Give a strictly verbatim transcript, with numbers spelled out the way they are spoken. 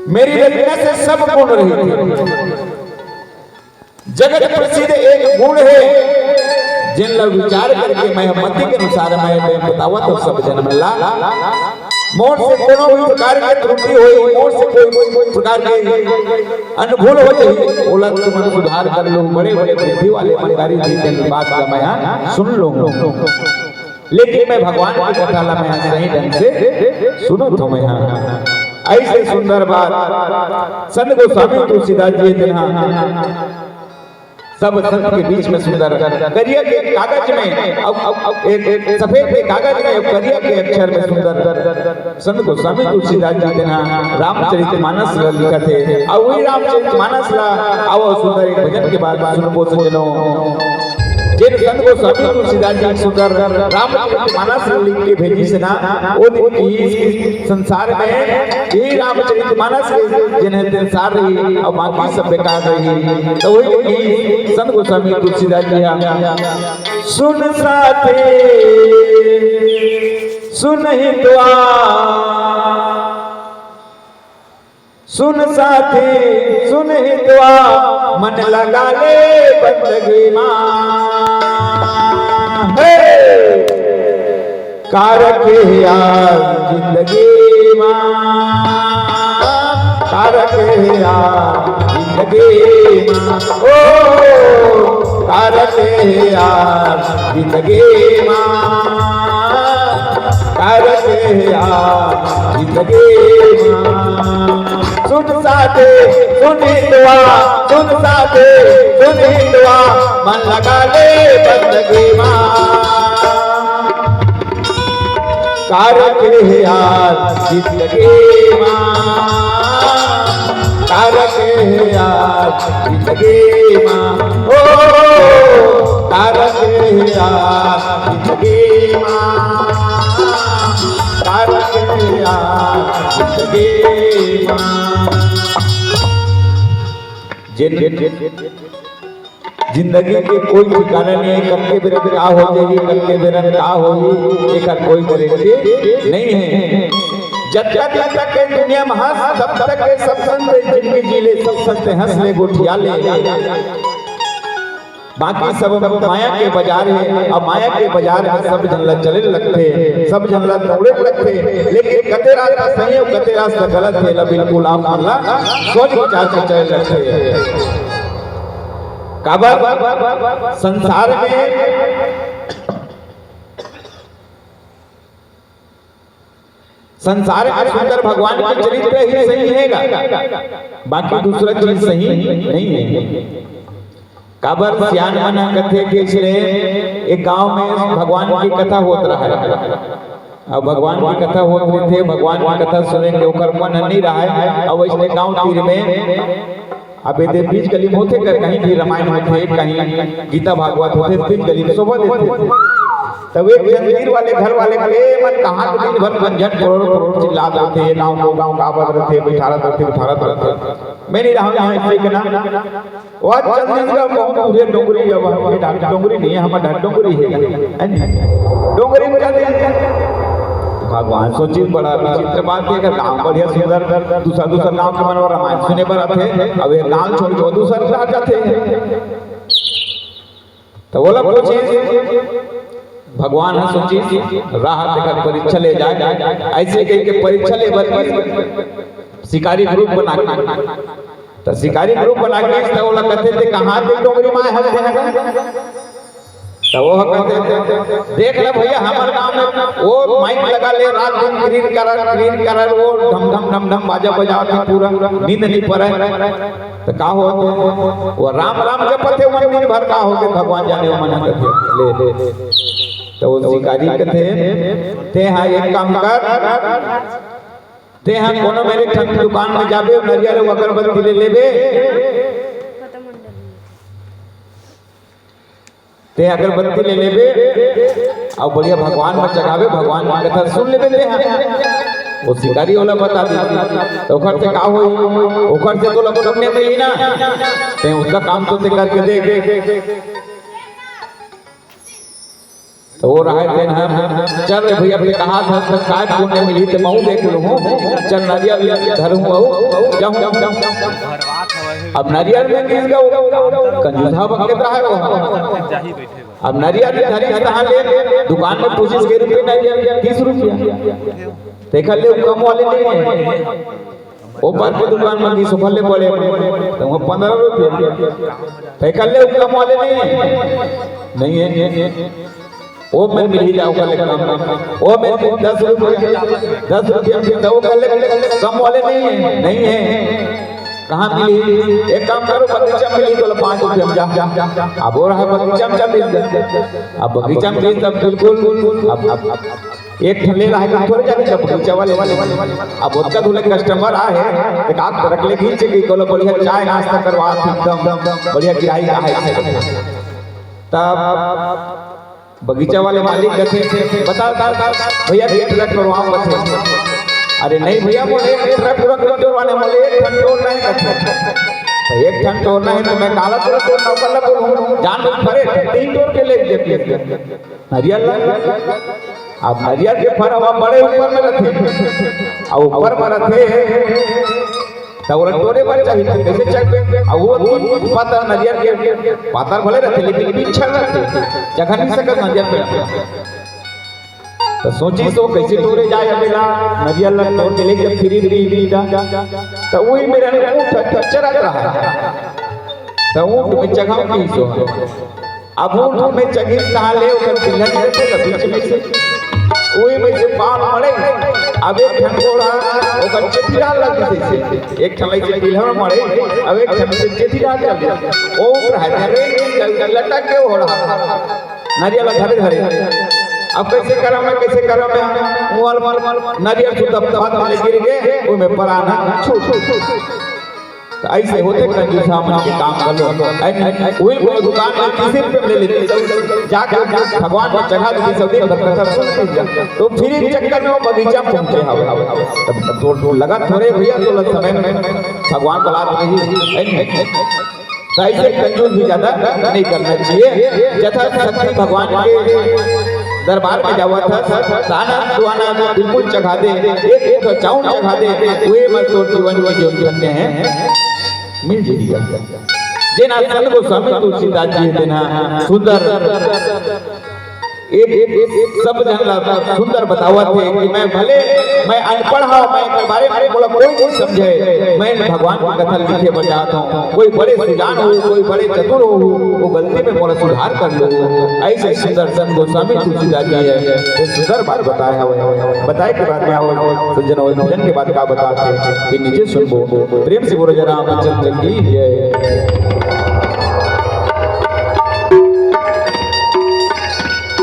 मेरी रचना से सब गुण रहित हे। जगत प्रसिद्ध एक गुण हे, जेन ला विचार करके मैं मति के अनुसार मैं, मैं बतावत हँव सब जन मन ला। मोर से कोनो भी प्रकार के त्रुटि होही, मोर से कोई, कोई प्रकार के अनभूल हो जाही, ओला तुमन सुधार कर लो, बड़े-बड़े बुद्धि वाले मंडारी जी के बात ला मैं सुन लूँ। लेकिन मैं भगवान के कथा ला मैं सही ढंग से सुनत हँव मैं। अइसे सुंदर बात संत गोस्वामी तुलसीदास जी तेन ह सब संत के बीच में सुंदर करिया के कागज में, अब, अब, अब एक, एक सफेद के कागज में, अब करिया के अक्षर में सुंदर संत गोस्वामी तुलसीदास जी तेन ह रामचरित मानस ला लिखत हे। अउ वही रामचरित मानस ला, आओ सुंदर एक भजन के बाद सुनबो सजनो। जेन संत गोस्वामी तुलसीदास जी सुंदर रामचरित मानस ला लिख के भेजिस ना, ओ दिन कहिस संसार में ये रामचरित मानस के जेन हे तेन सार रही, अउ बाकी सब बेकार रही। त वही कहिस संत गोस्वामी तुलसीदास जी ह, सुन साथे, सुन हितवा, सुन साथे, सुन हितवा, मन लगा ले बंदगी मा। हे! का रखे हे यार जिंदगी मा, का रखे हे यार जिंदगी मा, ओ, का रखे हे यार जिंदगी मा, का रखे हे यार जिंदगी मा। सुन साथे, सुन हितवा, सुन साथे, सुन हितवा, मन लगा ले बंदगी मा। का रखे हे यार जिंदगी मा, का रखे हे यार जिंदगी मा, ओ, का रखे हे यार जिंदगी मा, का रखे हे यार जिंदगी मा। जिन, जिन, जिन, जिंदगी के कोई ठिकाना नहीं हे, कब के बेरा का हो जाही, कब के बेरा का होही, एकर कोई गारंटी नहीं हे। जतका दिन तक ये दुनिया में हँस, तब तक ये सब संत जिंदगी जी ले, सब संत हँस ले, गोठिया ले। बाकी सब माया के बाजार हे, अउ माया के बाजार में सब झन ला चले लगथे, सब झन ला दौड़े लगथे, लेकिन कते रास्ता सही अउ कते रास्ता गलत हे, एला बिल्कुल आप मन ला सोच विचार के चले लगथे। काबर संसार में, संसार में सुंदर भगवान के चरित्र ही सही हे गा, बाकी दूसरा चीज सही नहीं हे। काबर सियान मन ह कथे कि इसलिए एक गांव में भगवान की कथा होत रहा हे। अब भगवान की कथा होत रहिथे, भगवान की कथा सुने के ओकर मन नहीं रहा हे। अब इसने गांव तीर में अब एदे बीच गली में होथे कर, कहीं भी रामायण होथे, कहीं गीता भागवत होथे, बीच गली में शोभा देथे। तब एक झन तीर वाले घर वाले कहे, "ए मन कहाँ के दिन भर झंझट परोर परोर चिल्लात रहिथे, ये गाँव वो गाँव गावत रहिथे, बिठारत रहिथे, उठारत रहिथे। मैं नहीं रहूँ यहाँ इसे के ना।" वो चल दिन का बहुत पूरे डोंगरी, अब हम डोंगरी नहीं हे, हम डोंगरी हे, है नहीं? डोंगरी में चल दिन। भगवान सोचिस बड़ा विचित्र बात हे, अगर गांव बढ़िया सुंदर, दूसरा, दूसरा गांव के मन रामायण सुने बर आथे, अब ये गांव छोड़ के वो दूसरा शहर जाथे। त ओला पूछिस, भगवान ह सोचिस, राह तेकर परीक्षा ले जाए, अइसे कहिके परीक्षा ले बर शिकारी group बना के, त शिकारी group बना के त ओला कथे, "ते कहाँ के डोंगरी माय हवे?" त वो कहते, "देख ले भैया, हमर गांव में वो mic लगा ले, रात दिन क्रीर करर, क्रीर करर, वो ढम ढम ढम ढम बाजा बजावत हे, पूरा नींद नहीं पड़े।" त का होत हे? वो राम राम जपत हे, मन दिन भर का होगे, भगवान जाने वो मन करथे। ले, ले। त वो शिकारी कथे, "ते हा एक काम कर, ते हा कोनो मेरे ठन दुकान में जाबे, नरियर अउ अगरबत्ती ले लेबे।" ते अगरबत्ती ले लेबे अउ बढ़िया भगवान में चढ़ाबे, भगवान की कथा सुन लेबे ते हा। वो शिकारी वाला बता दी, त ओखर से का होई? ओखर से तो लग पुण्य मिली ना, ते उसका काम तो ते करके देख। तो वो रहे तेन ह, "चल रे भैया, ते कहा था, तो काय पुण्य मिली, ते महू देख लूँ, चल नरियर धरूँ, महू जाऊँ।" अब नरियर में गिर गया वो, कंजूसा बन के रहा है वो। अब नरियर धरी कहाँ ले, दुकान में पूछिस के रुपये नरियर, तीस रुपया। देखा ले, वो कम वाले नहीं है। वो पान के दुकान में बीस रुपये ले पड़े, तो वो पन्द्रह रुपया। देखा ले, वो कम वाले नहीं है, नहीं है। वो में मिल ही जाओ, कल कम। वो में दस रुपया, दस रुपया मिलता, वो कल कम वाले नहीं है, नहीं है। कहाँ मिली? एक काम करो, बगीचा में मिली, बोलो, "पाँच रुपया में जा।" अब वो रहा बगीचा में चल जा। अब बगीचा में मिली तब बिल्कुल, अब, अब एक ठन ले रहा है, थोड़े जाने का बगीचा वाले, वाले, वाले। अब ओतका धुले कस्टमर आए हैं, एक आध रख ले, खींच के बोलो, "बढ़िया चाय नाश्ता करवा, एकदम बढ़िया गिराई का है।" तब बगीचा वाले मालिक कथे, "बता, बता, बता, भैया, एक ट्रक टोरवाओ," कथे। "अरे नहीं भैया, मोले एक ट्रक पूरा क्यों टोरवाने, मोले एक ठन टोरना है," कथे। "तो एक ठन टोरना है, तो मैं काला टोर, टोर नौकर ला बोलूँ, जान बुझ फरे, तीन टोर के ले, ले, ले।" नरियर ला, अब नरियर के फर हवा बड़े ऊपर में रथे, अउ ऊपर में रथे, त ओला टोरे बर चाही, त कइसे चढ़बे? अउ वो तो पातर नरियर के, पातर भले रथे, लेकिन बिच्छर रथे, चघा नहीं सकत नरियर पेड़। त सोचिस ओ कइसे टोरे जाए अबे ला, नरियर ला टोर के लेके फिरी, फिरी, फिरी जा। त वही मेर ऊँट ह चरत रहा। त ऊँट में चघा कइसे हो? अब ऊँट में चघिस तहाँ ले ओकर पिलहन निकलथे न बीच में से, उही में से पाँव मड़े। अब एक ठन गोड़ ह ओकर चेथी डार लग गिस, एक ठन लइसे पिलहन मड़े, अब एक ठन से चेथी डार लग गिस। ओ ऊपर है रे, लटक के ओढ़ा नरियर ला धरे धरे। अब कइसे करँव मैं, कइसे करँव मैं? मोल, मोल, मोल, नरियर सुद्धा पत्थर में गिर गे, ओमे परान छूट। त अइसे होथे कंजूसा मन के काम घलो। अइ, अइ, अइ, उही कोनो दुकान में तीस रुपये में ले लेथे, जाके भगवान ला चघा देथे, सब दिन भर कथा सुनथे। त फिर एक चक्कर में वो बगीचा पहुंचे हवे। तब, तब तो लगत थोरे भैया, तो लग समय में भगवान बुलात रही। अइ, अइ, अइ। त अइसे कंजूस भी ज्यादा नहीं करना चाहिए। यथाशक्ति भगवान के दरबार में जावत हस, दाना दुआना बिल्कुल चघा दे, एक एक ठो चाउर चघा दे, उही में तोर जीवन में जो धन्य है, मिल जाही। जेन संत गोस्वामी तुलसीदास जी हे, तेन ह सुंदर एक, एक, एक सब झन ला सुंदर बतावत हे कि मैं भले, मैं अनपढ़ हूँ, मैं एकर बारे में मोला कोई नहीं समझे, मैं भगवान की कथा लिखे बर जात हूँ, कोई बड़े सुजान हो, कोई बड़े चतुर हो, वो गलती में मोला सुधार कर लो। अइसे सुंदर संत गोस्वामी तुलसीदास जी हे, ये सुंदर बात बताए हवे, बताए के बाद में आवो, सज्जन हो, भजन के बाद का बताथे, ये नीचे सुनबो। प्रेम से बोलो जय रामचंद्र की जय।